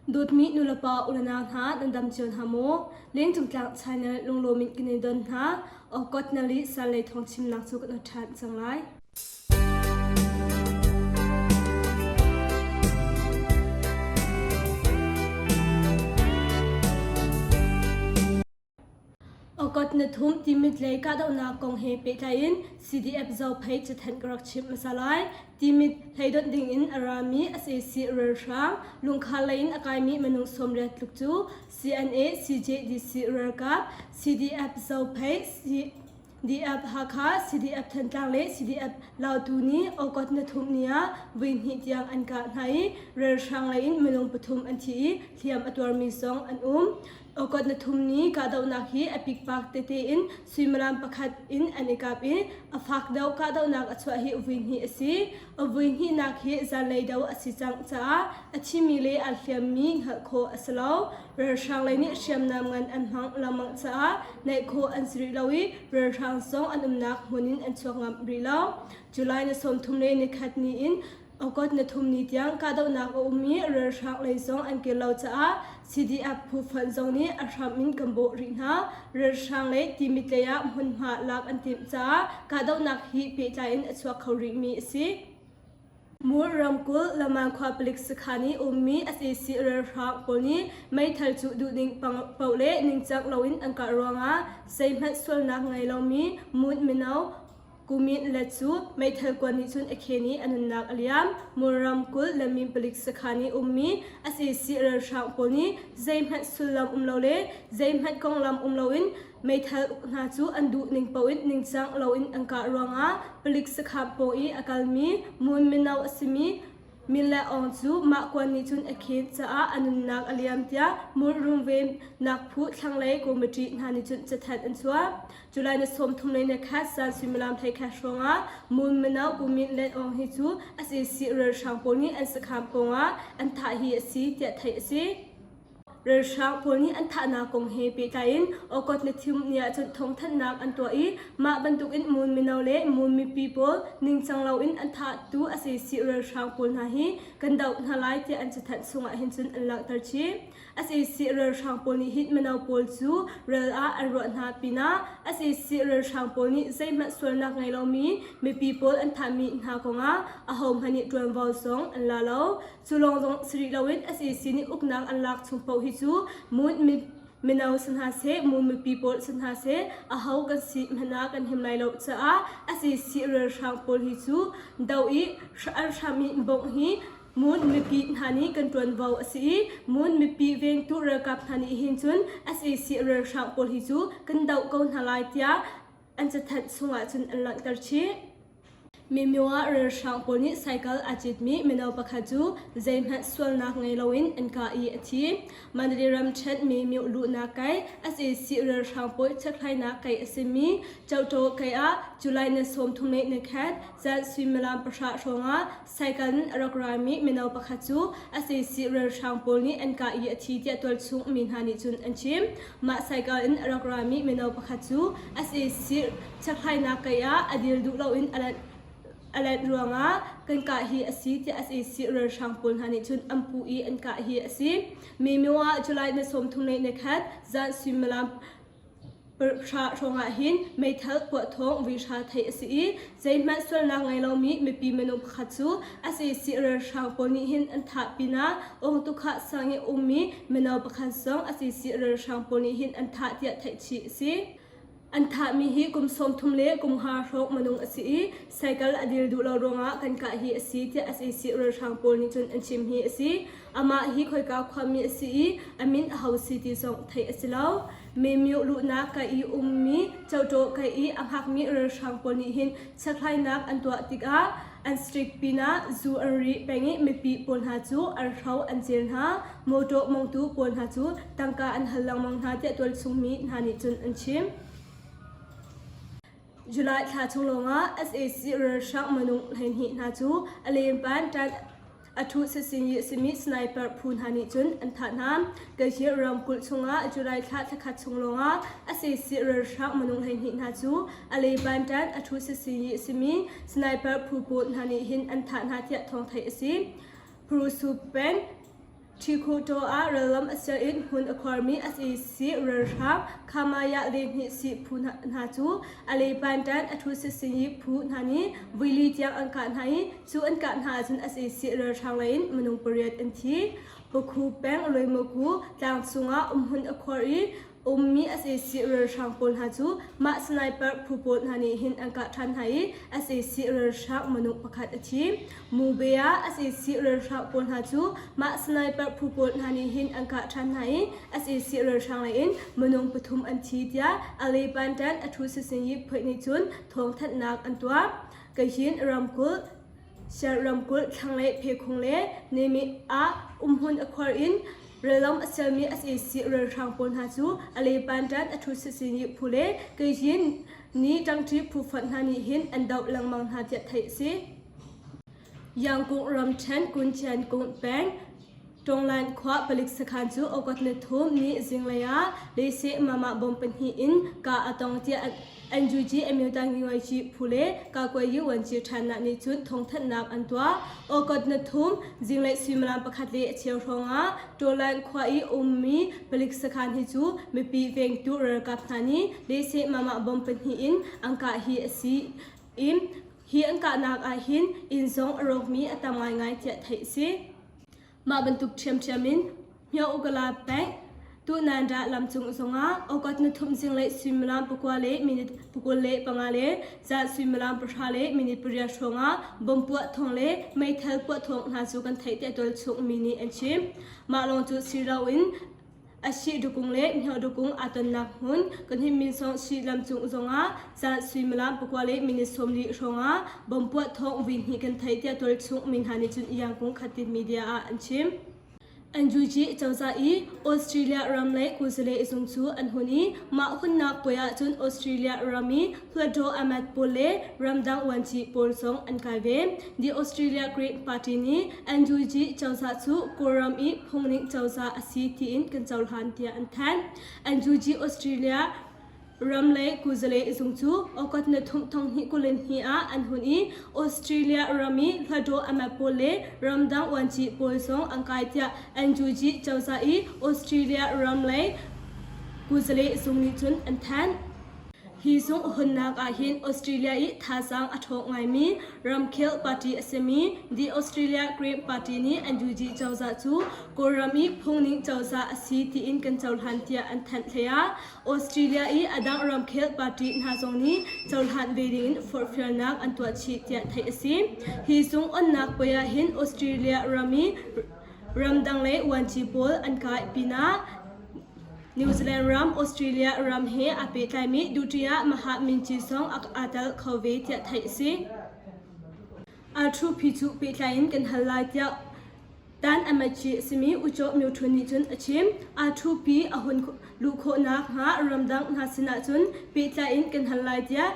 Dawtmi nulepa ulenau hna nan dam cio hna maw? Lengcung tlang channel lunglawm in kan in don hna. Okot na li sal lei thawng chimnak cu kan ṭhan cang lai. Okot na thum Timit lei kahdohnak kong he pehtlai in CDF Zophei cathanh ka rak chimh hmasa lai. Timit hleidonh ding in a rami sac ralhrang lungkhar lei in a kaimi minung 80 tluk cu CNA, CJDC ralkap, CDF Zophei, CDF Hakha, CDF Thantlang le CDF Lautu nih Okot na thum ni ah voihnih tiang an kah hna i ralhrang lei in minung pathum an thi i hliam a tuarmi zong an um. Okot na thum ni kahdohnak hi a pikpak tete in suimilam pakhat in an i kap i a fak deuh kahdohnak a chuah hi voihnih a si. A voihnihnak hi zanlei do a si cang caah a thimi le aa hliammi hngalh khawh a si lo. Ralhrang lei nih hriamnam ngan an hmang lengmang caah naih khawh an si rih lo i ralhrang zong an umnak hmun in an chuak ngam rih lo. July ni 30 le nikhat ni in August ni thum ni tiang kahdohnak a um i ralhrang lei zong an kir lo caah CDF phu fonh zong nih a hram in kan bawh rih hna. Ralhrang le Timit lei ah hmunhma lak an timh caah kahdohnak hi pehtlai in a chuak kho rihmi a si. Mur ramkulh Laman khua palik sakhan i ummi sac ralhrang pawl nih meithal cuh duhning paoh le ningcang loin an kah ruangah zeihmanh sualnak ngei lomi Mun mino Kumin let cu meithal kuan nih cun a khen i a nunnak a liam. Mur ramkulh Lamin palik sakhan i ummi sac ralhrang pawl nih zeihmanh sullam um lo le zeihmanh konglam um loin Meithal uk hna cu an duh ning paoh in ningcang loin an kah ruangah palik sakhan pawng i a kalmi Mun mino a simi Min Le Aung cu mah kuan nih cun a khen caah a nunnak a liam tiah Mun rungvennak phu thlanglei committee hna nih cun cathanh an chuah. July ni 30 le nikhat zan suimilam 11 hrawngah Mun mino Pu Min Le Aung hi cu sac ralhrang pawl nih an sakhan pawngah an thah hi a si tiah theih a si. Ralhrang pawl nih an thahnak kong he pehtlai in Okot le Thim ni ahcun thawngthanhnak an tuah i mah bantukin Mon mino le Mon mipi pawl ningcang loin an thahtu a sac ralhrang pawl hna hi kan doh hna lai tiah an cathanh chungah hin cun an langhter chih. Sac ralhrang pawl nih hin mino pawl cu ral ah an ruah hna pinah sac ralhrang pawl nih zeihmanh sualnak ngei lomi mipi pawl an thahmi hna kongah ahohmanh nih ṭuanvo zong an la lo. Cu lawng zong si rih loin sac nih uknak an lak chung paoh hi cu Mun mino si hna seh, Mun mipi pawl si hna seh, aho kan si hmanh ah kan him lai lo caah sac ralhrang pawl hi cu do i an hram i bawmh hi Mun mipi hna nih kan ṭuanvo a si i Mun mipi vengtu ralkap hna nih hin cun sac ralhrang pawl hi cu kan doh ko hna lai tiah an cathanh chungah cun an langhter chih. Mimyo ah ralhrang pawl nih cycle aa citmi mino pakhat cu zeihmanh sualnak ngei loin an kah i a thi. Mandalay ramṭhen Mimyo luhnak kai sac ralhrang pawl chekhlainak kai a simi Chohtaw kai ah July ni 31 zan suimilam pahra hrawngah cycle in a rak rami mino pakhat cu sac ralhrang pawl nih an kah i a thi tiah tualchung mi hna nih cun an chim. Mah cycle in a rak rami mino pakhat cu sac Chekhlainak kei ah a dil duh loin a lanh ruangah kan kah hi a si tiah sac ralhrang pawl hna nih cun an puh i an kah hi a si. Mimyo ah July ni 31 zan suimilam pahra hrawngah hin meithal puah thawng vuihra theih a si i zeihmanh sualnak ngei lomi mipi minung pakhat cu sac ralhrang pawl nih hin an thah pinah Awngtukhah sang i ummi mino pakhat zong sac ralhrang pawl nih hin an thah tiah theih chih a si. An thahmi hi kum 30 le kum nga hrawng minung a si i cycle a dil duh lo ruangah kan kah hi a si tiah sac ralhrang pawl nih cun an chim hi a si. Amah hi khoika khuami a si i a min aho si ti zong theih a si lo. Memyo luhnak ka i ummi Chotaw ka i a hngakmi ralhrang pawl nih hin chekhlainak an tuah tikah an strict pinah zu an ri peng i mipi pawl hna cu an hro an cel hna. Mawṭaw mongtu pawl hna cu tangka an hal lengmang hna tiah tualchungmi hna nih cun an chim. July thla chung lawngah sac ralhrang minung 12 hna cu a lempan ṭan a ṭhu sisingi a simi sniper phu hna nih cun an thah hna. Kayhi ramkulh chungah July thla thlakhat chung lawngah sac ralhrang minung 12 hna cu a lempan ṭan a ṭhu sisingi a simi sniper phu pawl hna nih hin an thah hna tiah thawng theih a si. Prusu peng. Ṭhikhuhtaw ah rallam a sial in hmun a khuarmi sac ralhrang Khamaya lehhnih sih phu hna cu a lepantan a ṭhu sitsinyi phu hna nih voili tiang an kah hna i cu an kah hna ahcun sac ralhrang lei in minung pariat an thi. Pakhu peng Loimaku tlang chungah umhmun a khuar i ummi sac ralhrang pawl hna cu mah sniper phu pawl hna nih hin an kah ṭhan hna i sac ralhrang minung pakhat a thi. Mube ah sac ralhrang pawl hna cu mah sniper phu pawl hna nih hin an kah ṭhan hna i sac ralhrang lei in minung pathum an thi tiah Alepantan a ṭhu sisinyi phuih nih cun thawngthanhnak an tuah. Kayin ramkulh Shan ramkulh thlanglei Phekhung le Nemih ah umhmun a khuar in rellam a sialmi sac ralhrang pawl hna cu a lepantan a ṭhu sisinyi phu le Kayin ni ṭangṭi phu fonh hna nih hin an doh lengmang hna tiah theih a si. Yangkung ramṭhen Kunchian kung peng Tonglan khua palik sakhan cu August ni thum ni zinglei ah Lese Mama bom pahnih in kah a tong tiah NUG Amyota Ngiwaici phu le Kakuayi Wanci ṭhannak nih cun thawngthanhnak an tuah. August ni thum zinglei suimilam pakhat le a cheu hrawngah Tawlan khua i ummi palik sakhan hi cu mipi vengtu ralkap hna nih Lese Mama bom pahnih in an kah hi a si i hi an kahnak ah hin inn zong a rawkmi a tam ngaingai tiah theih a si. Mah bantuk ṭhiamṭhiam in Myo-Ugala peng Tuhnandah lamcung zongah August ni thum zinglei suimilam pakua le minute 25 le zan suimilam pahra le minute pariat hrawngah bomb puah thawng le meithal puah thawng hna cu kan theih tiah tualchung mi nih an chim. Mah lawng cu si loin A si dukung le hnawh dukung aa tonnak hmun Kahnimminsong si lamcung zongah zan suimilam pakua le minute 40 hrawngah bomb puah thawng vui hnih kan theih tiah tualchung mi hna nih cun Yangkung Khatit media ah an chim. NUG cozah i Australia ram lei kuzale zung cu an hun i mah hunnak puai ahcun Australia ram i Hluttaw Ahmad pawl le ramdang vuanci pawl zong an kai ve. The Australia Green Party nih NUG cozah cu Kawlram i phungning cozah a si tiin kan cohlan tiah an thanh. NUG Australia ramlei kuzale zung cu August ni thum thong hnih 22 ah an hun i Australia ram i Hluttaw Ahmad pawl le ramdang vuanci pawl zong an kai tiah NUG cozah i Australia ramlei kuzale zung nih cun an thanh. Hi zung hunnak ahhin Australia i thazaang a ṭhawng ngaimi ramkhel party a simi The Australia Green Party nih NUG cozah cu Kawlram i phungning cozah a si tiin kan cohlan tiah an thanh hleiah Australia i a dang ramkhel party hna zong nih cohlan ve dingin forhfialnak an tuah chih tiah theih a si. Hi zung onnak puai ahhin Australia ram i ramdang le vuanci pawl an kai pinah New Zealand ram, Australia ram he aa pehtlaimi Duterte Maha Minci zong aa tel kho ve tiah theih a si. Arthu phi cu pehtlai in kan hal lai tiah Dan Amachi a simi Uchaw Myo Htun nih cun a chim. Arthu pi a hun luh khawhnak hnga ramdang hna sinah cun pehtlai in kan hal lai tiah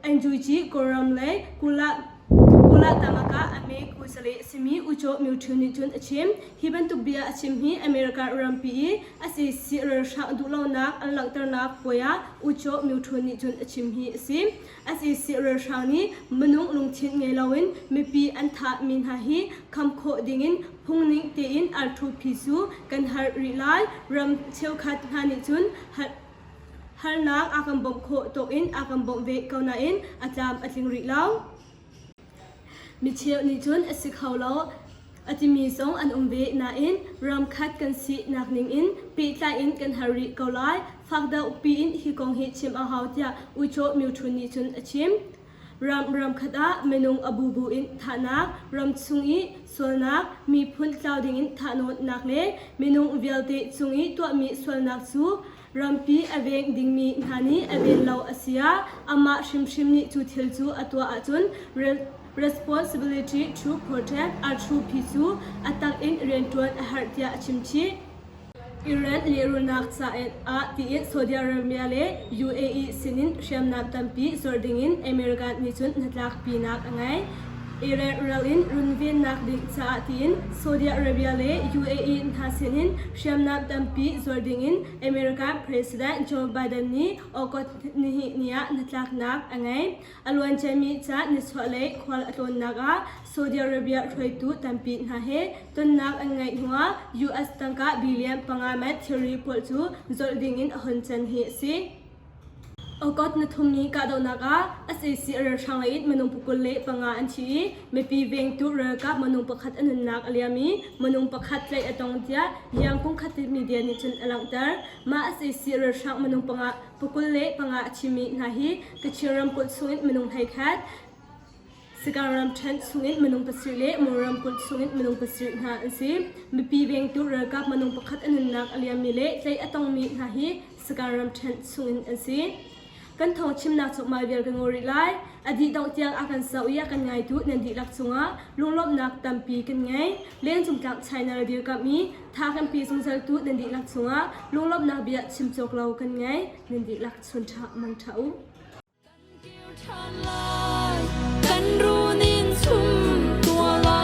NUG Kawlram lei Kula Kula Tamaka Ame Kusale a simi Uchaw Myo Htun nih cun a chim. Hi bantuk bia a chim hi America rampi i sac ralhrang duhlonak an langhternak puai ah U Kyaw Myo Htun nih cun a chim hi a si. Sac ralhrang nih minung lungthin ngei loin mipi an thahmi hna hi kham khawh dingin phungning tein R2P cu kan har rih lai. Ram cheukhat hna nih cun harnak a kan bawmh khawh tawk in a kan bawmh ve ko nain a tlam a tling rih lo. Micheu nih cun a si kho lo a timi zong an um ve nain ramkhat kan sinak ningin pehtlai in kan har rih ko lai. Fak deuh piin hi kong hi chim a hau tiah Uico Myo Htun nih cun a chim. Ram ramkhat ah minung a bubu in thahnak, ram chung i sualnak, miphun tlau dingin thahnawnnak le minung vialte cung i tuahmi sualnak cu Rampi a veng dingmi hna nih a ven lo a si ah amah hrimhrim nih cu thil cu a tuah ahcun responsibility to protect R2P cu a tak in rianṭuan a herh tiah a chimchih. Iran lehrulnak caah tiin Saudi Arabia le UAE sinin hriamnam tampi zuar dingin America nih cun hnatlakpinak a ngei. Iran ral in runvennak ding caah tiin Saudi Arabia le UAE hna sinin hriamnam tampi zuar dingin America President Joe Biden nih August nihnih ni ah hnatlaknak a ngei. A luanciami ca nichuahlei khual a tlawnnak ah Saudi Arabia hruaitu tampi hna he tonnak an ngeih hnuah US tangka billion panga man thilri pawl cu zolh dingin a hon can hi a si. August na thumni kahdohnak ah sac ralhrang lei in minung 25 an thi i mipi vengtu ralkap minung pakhat a nunnak a liam i minung pakhat tlaih a tong tiah Yangkung Khatit media nih cun a langhter. Mah sac ralhrang minung panga 25 a thimi hna hi Kachin ramkulh chungin minung 11, Sagaing ramṭhen chungin minung pasarih le Mon ramkulh chungin minung pasarih hna an si. Mipi vengtu ralkap minung pakhat a nunnak a liammi le tlaih a tongmi hna hi Sagaing ramṭhen chungin an si. Kan thawng chimnak cu mah vial kan ngaw rih lai. A dih dongh tiang a kan zoh i a kan ngaitu nan dihlak cungah lunglawmhnak tampi kan ngei. Lengcungtlak China dirkamh i tha kan pe zungzaltu nan dihlak cungah lunglawmhnak bia chim cawk lo kan ngei. Nan dihlak chun ṭha mang ṭha u. Kan runin chum tua la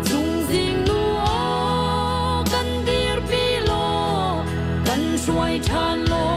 Chungzing nu aw kan dirpi law kan hruai ṭhan law.